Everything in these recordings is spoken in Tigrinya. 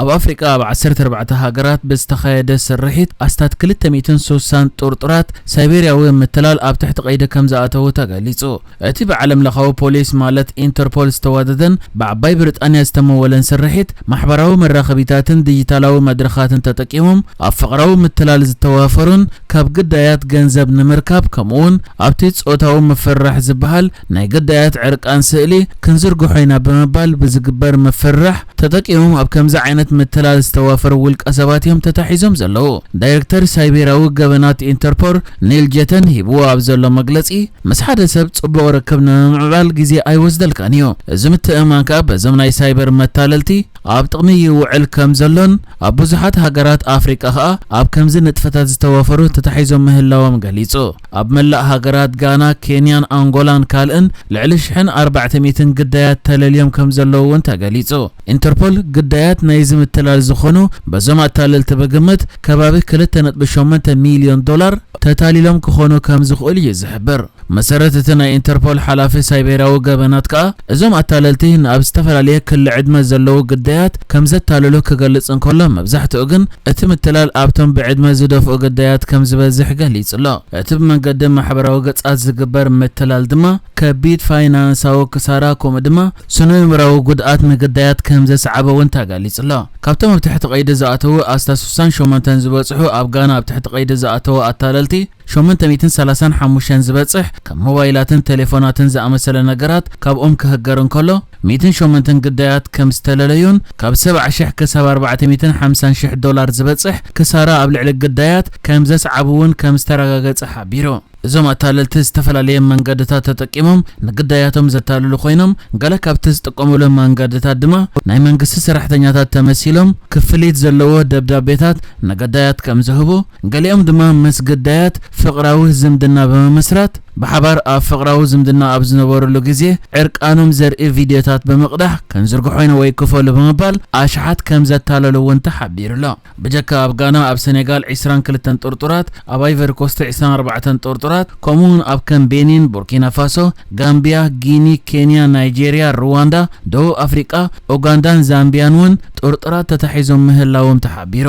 ኣብ ኣፍሪቃ ኣብ ዓሰርተ ኣርባዕተ ሃገራት ብዝተኻየደ ስርሒት ኣስታት ክልተ ሚእትን ስሳን ጥርጡራት ሳይቤርያዊ ምትላል ኣብ ትሕቲ ቀይዲ ከም ዝኣተዉ ተገሊጹ። እቲ ብዓለም ለኻዊ ፖሊስ ማለት ኢንተርፖል ዝተዋደደን ብዓባይ ብሪጣንያ ዝተመወለን ስርሒት፣ ማሕበራዊ መራኸቢታትን ዲጂታላዊ መድረኻትን ተጠቂሞም ኣብ ፍቕራዊ ምትላል ዝተዋፈሩን ካብ ግዳያት ገንዘብ ንምርካብ፣ ከምኡውን ኣብቲ ጾታዊ ምፍርራሕ ዝበሃል ናይ ግዳያት ዕርቃን ስእሊ ክንዝርግሖ ኢና ብምባል ብዝግበር ምፍርራሕ ተጠቂሞም ኣብ ከምዚ ዓይነት ምትላል ዝተዋፈሩ ውልቀ ሰባት እዮም ተታሒዞም ዘለዉ። ዳይሬክተር ሳይቤራዊ ገበናት ኢንተርፖል ኒል ጀተን ሂብዎ ኣብ ዘሎ መግለጺ፣ ምስ ሓደ ሰብ ጽቡቕ ርክብ ንምምዕባል ግዜ ኣይወስደልካን እዩ። እዚ ምትእምማን ከኣ በዞም ናይ ሳይበር መታለልቲ ኣብ ጥቕሚ ይውዕል ከም ዘሎን ኣብ ብዙሓት ሃገራት ኣፍሪቃ ከኣ ኣብ ከምዚ ንጥፈታት ዝተዋፈሩ ተታሒዞም ምህላዎም ገሊጹ። ኣብ መላእ ሃገራት ጋና፣ ኬንያን ኣንጎላን ካልእን ልዕሊ ሽሕን ኣርባዕተ ሚእትን ግዳያት ተለልዮም ከም ዘለዉ እውን ተገሊጹ። ኢንተርፖል ግዳያት ናይዚ ምትላል ዝኾኑ በዞም ኣታለልቲ ብግምት ከባቢ ክልተ ነጥቢ ሸሞንተ ሚልዮን ዶላር ተታሊሎም ክኾኑ ከም ዝኽእሉ እዩ ዝሕብር። መሰረት እቲ ናይ ኢንተርፖል ሓላፊ፣ ሳይቤርያዊ ገበናት ከኣ እዞም ኣታለልቲ ንኣብ ዝተፈላለየ ክሊ ዕድመ ዘለዉ ግዳያት ከም ዘታለሉ ክገልጽ እንከሎ፣ መብዛሕትኡ ግን እቲ ምትላል ኣብቶም ብዕድመ ዝደፍኡ ግዳያት ከም ዝበዝሕ ገሊጹ ኣሎ። እቲ ብመንገዲ ማሕበራዊ ገጻት ዝግበር ምትላል ድማ ከቢድ ፋይናንሳዊ ክሳራ ከምኡ ድማ ስነ-ኣእምራዊ ጉድኣት ንግዳያት ከም ዘስዓበ እውን ተገሊጹ ኣሎ። ካብቶም ኣብ ትሕቲ ቀይዲ ዝኣተዉ ኣስታት ስሳን ሸሞንተን ዝበጽሑ ኣብ ጋና ኣብ ትሕቲ ቀይዲ ዝኣተዉ ኣታለልቲ፣ ሸሞንተ ሚእትን ሰላሳን ሓሙሽተን ዝበጽሕ ካብ ሞባይላትን ቴሌፎናትን ዝኣመሰለ ነገራት ካብኦም ክህገር እንከሎ፣ ሚእትን ሸሞንተን ግዳያት ከም ዝተለለዩን ካብ ሰብዓ ሽሕ ክሳብ ኣርባዕተ ሚእትን ሓምሳን ሽሕ ዶላር ዝበጽሕ ክሳራ ኣብ ልዕሊ ግዳያት ከም ዘስዓቡ እውን ከም ዝተረጋገጸ ሓቢሩ። እዞም ኣታለልቲ ዝተፈላለየ መንገድታት ተጠቂሞም ንግዳያቶም ዘታልሉ ኮይኖም፣ ገለ ካብቲ ዝጥቀሙሉ መንገድታት ድማ ናይ መንግስቲ ሰራሕተኛታት ተመሲሎም ክፍሊት ዘለዎ ደብዳቤታት ንግዳያት ከም ዝህቡ፣ ገሊኦም ድማ ምስ ግዳያት ፍቕራዊ ዝምድና ብምምስራት፣ ብሓባር ኣብ ፍቕራዊ ዝምድና ኣብ ዝነበሩሉ ግዜ ዕርቃኖም ዘርኢ ቪድዮታት ብምቕዳሕ፣ ክንዝርግሖ ኢና ወይ ክፈሉ ብምባል ኣሽሓት ከም ዘታለሉ እውን ተሓቢሩ ኣሎ። ብጀካ ኣብ ጋና፣ ኣብ ሰኔጋል ዒስራን ክልተን ጥርጡራት፣ ኣብ ኣይቨሪ ኮስት ዒስራን ኣርባዕተን ጥርጡራት፣ ከምኡውን ኣብ ከም ቤኒን፣ ቡርኪና ፋሶ፣ ጋምቢያ፣ ጊኒ፣ ኬንያ፣ ናይጄርያ፣ ሩዋንዳ፣ ደቡብ ኣፍሪቃ፣ ኡጋንዳን ዛምቢያን እውን ጥርጡራት ተታሒዞም ምህላዎም ተሓቢሩ።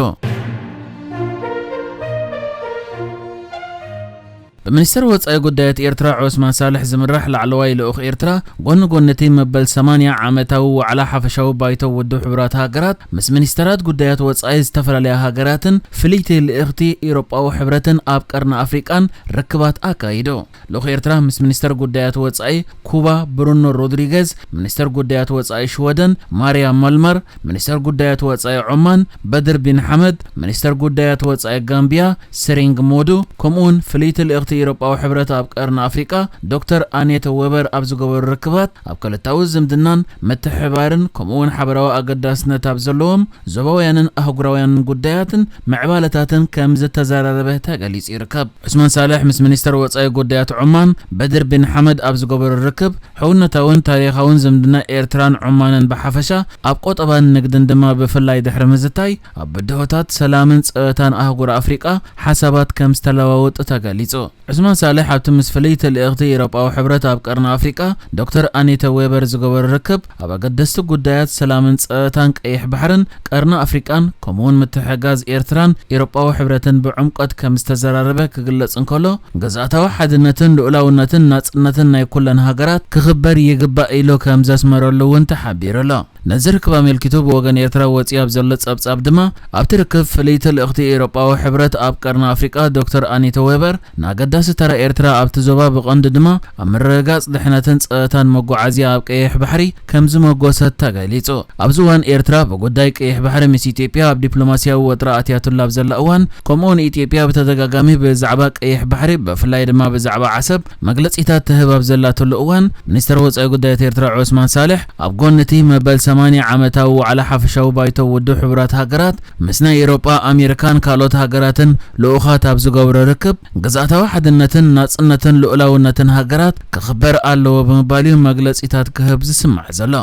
ብሚኒስተር ወጻኢ ጉዳያት ኤርትራ ዑስማን ሳልሕ ዝምራሕ ላዕለዋይ ልኡኽ ኤርትራ፣ ጎኒ ጎኒ እቲ መበል ሰማንያ ዓመታዊ ዋዕላ ሓፈሻዊ ባይቶ ውድብ ሕቡራት ሃገራት፣ ምስ ሚኒስተራት ጉዳያት ወጻኢ ዝተፈላለያ ሃገራትን ፍልይቲ ልእኽቲ ኤውሮጳዊ ሕብረትን ኣብ ቀርኒ ኣፍሪቃን ርክባት ኣካይዱ። ልኡኽ ኤርትራ ምስ ሚኒስተር ጉዳያት ወጻኢ ኩባ ብሩኖ ሮድሪገዝ፣ ሚኒስተር ጉዳያት ወጻኢ ሽወደን ማርያ ማልማር፣ ሚኒስተር ጉዳያት ወጻኢ ዖማን በድር ቢን ሓመድ፣ ሚኒስተር ጉዳያት ወጻኢ ጋምቢያ ስሪንግ ሞዱ፣ ከምኡውን ፍልይቲ ልእኽቲ ኤውሮጳዊ ሕብረት ኣብ ቀርኒ ኣፍሪቃ ዶክተር ኣኔተ ዌበር ኣብ ዝገበሩ ርክባት፣ ኣብ ክልታዊ ዝምድናን ምትሕብባርን ከምኡውን ሓበራዊ ኣገዳስነት ኣብ ዘለዎም ዞባውያንን ኣህጉራውያንን ጉዳያትን ምዕባለታትን ከም ዝተዘራረበ ተገሊጹ ይርከብ። ዑስማን ሳልሕ ምስ ሚኒስተር ወጻኢ ጉዳያት ዖማን በድር ቢን ሓመድ ኣብ ዝገበሩ ርክብ፣ ሕውነታውን ታሪኻውን ዝምድና ኤርትራን ዖማንን ብሓፈሻ፣ ኣብ ቆጠባን ንግድን ድማ ብፍላይ ድሕሪ ምዝታይ፣ ኣብ ብድሆታት ሰላምን ጸጥታን ኣህጉር ኣፍሪቃ ሓሳባት ከም ዝተለዋወጡ ተገሊጹ። ዑስማን ሳልሕ ኣብቲ ምስ ፍልይቲ ልእኽቲ ኤውሮጳዊ ሕብረት ኣብ ቀርኒ ኣፍሪቃ ዶክተር ኣኒተ ዌበር ዝገበሩ ርክብ፣ ኣብ ኣገደስቲ ጉዳያት ሰላምን ጸጥታን ቀይሕ ባሕርን ቀርኒ ኣፍሪቃን ከምኡውን ምትሕግጋዝ ኤርትራን ኤውሮጳዊ ሕብረትን ብዕምቆት ከም ዝተዘራረበ ክግለጽ እንከሎ፣ ግዝኣታዊ ሓድነትን ልኡላውነትን ናጽነትን ናይ ኩለን ሃገራት ክኽበር ይግባእ ኢሉ ከም ዘስመረሉ እውን ተሓቢሩ ኣሎ። ነዚ ርክብ ኣመልኪቱ ብወገን ኤርትራ ወጺኡ ኣብ ዘሎ ጸብጻብ ድማ፣ ኣብቲ ርክብ ፍልይቲ ልእኽቲ ኤውሮጳዊ ሕብረት ኣብ ቀርኒ ኣፍሪቃ ዶክተር ኣኒተ ዌበር ንኣገዳሲ ተራ ኤርትራ ኣብቲ ዞባ ብቐንዱ ድማ ኣብ ምርግጋጽ ድሕነትን ጸጥታን መጓዓዝያ ኣብ ቀይሕ ባሕሪ ከም ዝመጎሰት ተገሊጹ። ኣብዚ እዋን ኤርትራ ብጉዳይ ቀይሕ ባሕሪ ምስ ኢትዮጵያ ኣብ ዲፕሎማስያዊ ወጥሪ ኣትያትሉ ኣብ ዘላ እዋን፣ ከምኡውን ኢትዮጵያ ብተደጋጋሚ ብዛዕባ ቀይሕ ባሕሪ ብፍላይ ድማ ብዛዕባ ዓሰብ መግለጺታት ትህብ ኣብ ዘላትሉ እዋን፣ ሚኒስተር ወጻኢ ጉዳያት ኤርትራ ዑስማን ሳልሕ ኣብ ጎኒ እቲ መበል ሰማንያ ዓመታዊ ዋዕላ ሓፈሻዊ ባይቶ ውድብ ሕቡራት ሃገራት ምስ ናይ ኤውሮጳ፣ ኣሜሪካን ካልኦት ሃገራትን ልኡኻት ኣብ ዝገብሮ ርክብ፣ ግዝኣታዊ ሓድነትን ናጽነትን ልኡላውነትን ሃገራት ክኽበር ኣለዎ ብምባል እዩ መግለጺታት ክህብ ዝስማዕ ዘሎ።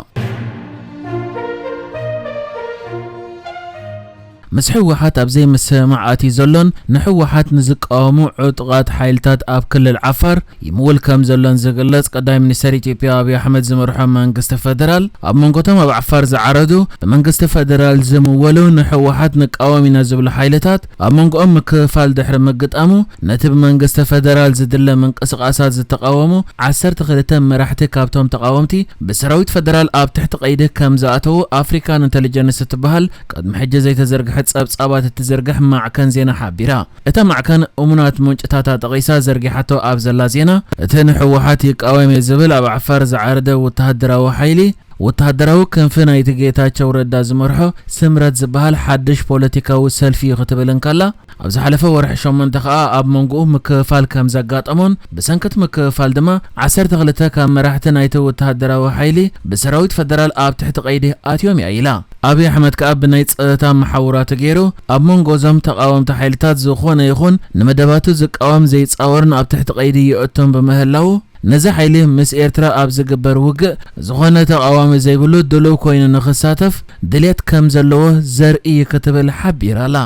ምስ ህወሓት ኣብ ዘይምስምማዕ ኣትዩ ዘሎን ንህወሓት ንዝቃወሙ ዕጡቓት ሓይልታት ኣብ ክልል ዓፋር ይምውል ከም ዘሎን ዝግለጽ ቀዳማይ ሚኒስተር ኢትዮጵያ ኣብይ ኣሕመድ ዝመርሖ መንግስቲ ፈደራል፣ ኣብ መንጎቶም ኣብ ዓፋር ዝዓረዱ ብመንግስቲ ፈደራል ዝምወሉ ንህወሓት ንቃወም ኢና ዝብሉ ሓይልታት ኣብ መንጎኦም ምክፍፋል ድሕሪ ምግጣሙ፣ ነቲ ብመንግስቲ ፈደራል ዝድለ ምንቅስቓሳት ዝተቓወሙ ዓሰርተ ክልተ መራሕቲ ካብቶም ተቓወምቲ ብሰራዊት ፈደራል ኣብ ትሕቲ ቀይዲ ከም ዝኣተዉ ኣፍሪካን ኢንተሊጀንስ እትበሃል ቅድሚ ሕጂ ዘይተዘርግሐ ጸብጻባት እትዝርግሕ ማዕከን ዜና ሓቢራ። እታ ማዕከን እሙናት ምንጭታታ ጠቒሳ ዘርጊሓቶ ኣብ ዘላ ዜና፣ እቲ ንህወሓት ይቃወም እየ ዝብል ኣብ ዓፋር ዝዓረደ ወተሃደራዊ ሓይሊ፣ ወተሃደራዊ ክንፊ ናይቲ ጌታቸው ረዳ ዝመርሖ ስምረት ዝበሃል ሓድሽ ፖለቲካዊ ሰልፊ እዩ ክትብል እንከላ፣ ኣብ ዝሓለፈ ወርሒ ሸሞንተ ከኣ ኣብ መንጎኡ ምክፍፋል ከም ዘጋጠሞን ብሰንኪ እቲ ምክፍፋል ድማ ዓሰርተ ክልተ ካብ መራሕቲ ናይቲ ወተሃደራዊ ሓይሊ ብሰራዊት ፈደራል ኣብ ትሕቲ ቀይዲ ኣትዮም እያ ኢላ። ኣብይ ኣሕመድ ከኣ ብናይ ጸጥታ መሓውራቱ ገይሩ ኣብ መንጎ እዞም ተቓወምቲ ሓይልታት ዝኾነ ይኹን ንመደባቱ ዝቃወም ዘይጻወርን ኣብ ትሕቲ ቀይዲ ይእቶም ብምህላዉ፣ ነዚ ሓይሊ ምስ ኤርትራ ኣብ ዝግበር ውግእ ዝኾነ ተቓዋሚ ዘይብሉ ድሉው ኮይኑ ንኽሳተፍ ድልየት ከም ዘለዎ ዘርኢ እዩ ክትብል ሓቢራ ኣላ።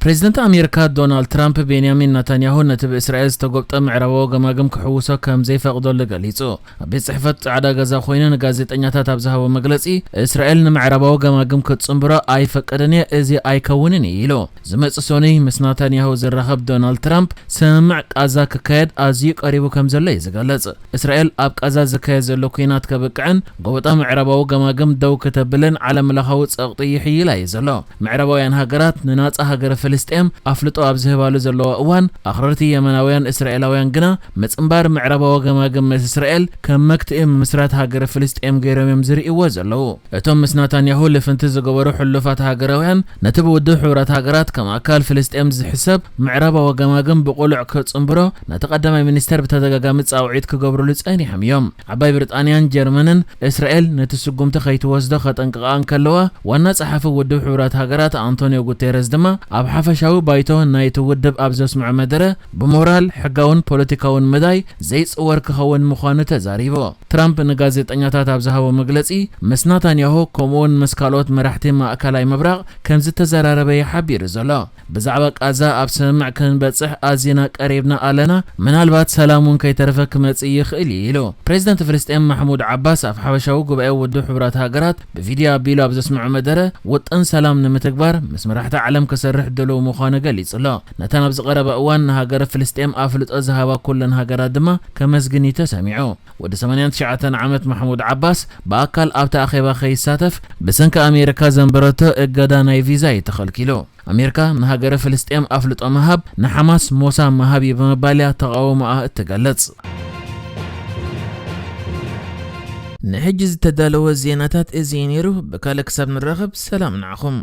ፕሬዚደንት ኣሜሪካ ዶናልድ ትራምፕ ቤንያሚን ናታንያሁ ነቲ ብእስራኤል ዝተጎብጠ ምዕራባዊ ገማግም ክሕውሶ ከም ዘይፈቕደሉ ገሊጹ። ኣብ ቤት ጽሕፈት ጻዕዳ ገዛ ኮይኑ ንጋዜጠኛታት ኣብ ዝሃቦ መግለጺ፣ እስራኤል ንምዕራባዊ ገማግም ክትጽንብሮ ኣይፈቅድን እየ፣ እዚ ኣይከውንን እዩ ኢሉ። ዝመጽእ ሰኑይ ምስ ናታንያሁ ዝራኸብ ዶናልድ ትራምፕ ስምምዕ ቃዛ ክካየድ ኣዝዩ ቀሪቡ ከም ዘሎ እዩ ዝገልጽ። እስራኤል ኣብ ቃዛ ዝካየድ ዘሎ ኲናት ከብቅዕን ጎበጣ ምዕራባዊ ገማግም ደው ከተብልን ዓለም ለኻዊ ጸቕጢ ይሕይላ እዩ ዘሎ። ምዕራባውያን ሃገራት ንናጻ ሃገረ ፍልስጤም ኣፍልጦ ኣብ ዝህባሉ ዘለዋ እዋን፣ ኣኽረርቲ የመናውያን እስራኤላውያን ግና ምጽንባር ምዕራባዊ ገማግም ምስ እስራኤል ከም መክትኢ ምምስራት ሃገረ ፍልስጤም ገይሮም እዮም ዝርእይዎ ዘለዉ። እቶም ምስ ናታንያሁ ልፍንቲ ዝገበሩ ሕሉፋት ሃገራውያን፣ ነቲ ብውድብ ሕቡራት ሃገራት ከም ኣካል ፍልስጤም ዝሕሰብ ምዕራባዊ ገማግም ብቕሉዕ ክጽንብሮ ነቲ ቀዳማይ ሚኒስተር ብተደጋጋሚ ጻውዒት ክገብሩሉ ጸኒሖም እዮም። ዓባይ ብሪጣንያን ጀርመንን እስራኤል ነቲ ስጉምቲ ከይትወስዶ ከጠንቅቓ እንከለዋ፣ ዋና ጸሓፊ ውድብ ሕቡራት ሃገራት ኣንቶኒዮ ጉቴረስ ድማ ኣብ ሓፈሻዊ ባይቶ ናይቲ ውድብ ኣብ ዘስምዖ መደረ፣ ብሞራል፣ ሕጋውን ፖለቲካውን መዳይ ዘይጽወር ክኸውን ምዃኑ ተዛሪቡ። ትራምፕ ንጋዜጠኛታት ኣብ ዝሃቦ መግለጺ፣ ምስ ናታንያሁ ከምኡውን ምስ ካልኦት መራሕቲ ማእከላይ ምብራቕ ከም ዝተዘራረበ እዩ ሓቢሩ ዘሎ። ብዛዕባ ቃዛ ኣብ ስምምዕ ክንበጽሕ ኣዚና ቀሪብና ኣለና፣ ምናልባት ሰላም እውን ከይተረፈ ክመጽእ ይኽእል እዩ ኢሉ። ፕሬዚደንት ፍልስጤም ማሕሙድ ዓባስ ኣብ ሓበሻዊ ጉባኤ ውድብ ሕቡራት ሃገራት ብቪድዮ ኣቢሉ ኣብ ዘስምዖ መደረ፣ ውጥን ሰላም ንምትግባር ምስ መራሕቲ ዓለም ክሰርሕ ድሉው ምዃኑ ገሊጹ ኣሎ። ነተን ኣብ ዝቐረበ እዋን ንሃገረ ፍልስጤም ኣፍልጦ ዝሃባ ኩለን ሃገራት ድማ ከመስግን እዩ ተሰሚዑ። ወዲ ሰማንያን ትሽዓተን ዓመት ማሕሙድ ዓባስ ብኣካል ኣብቲ ኣኼባ ከይሳተፍ ብሰንኪ ኣሜሪካ ዘንበረቶ እገዳ ናይ ቪዛ እዩ ተኸልኪሉ። ኣሜሪካ ንሃገረ ፍልስጤም ኣፍልጦ ምሃብ ንሓማስ ሞሳ ምሃብ እዩ ብምባል እያ ተቓውሞኣ እትገልጽ። ንሕጂ ዝተዳለወ ዜናታት እዚ እዩ ነይሩ። ብካልእ ክሳብ ንራኸብ ሰላም ንዓኹም።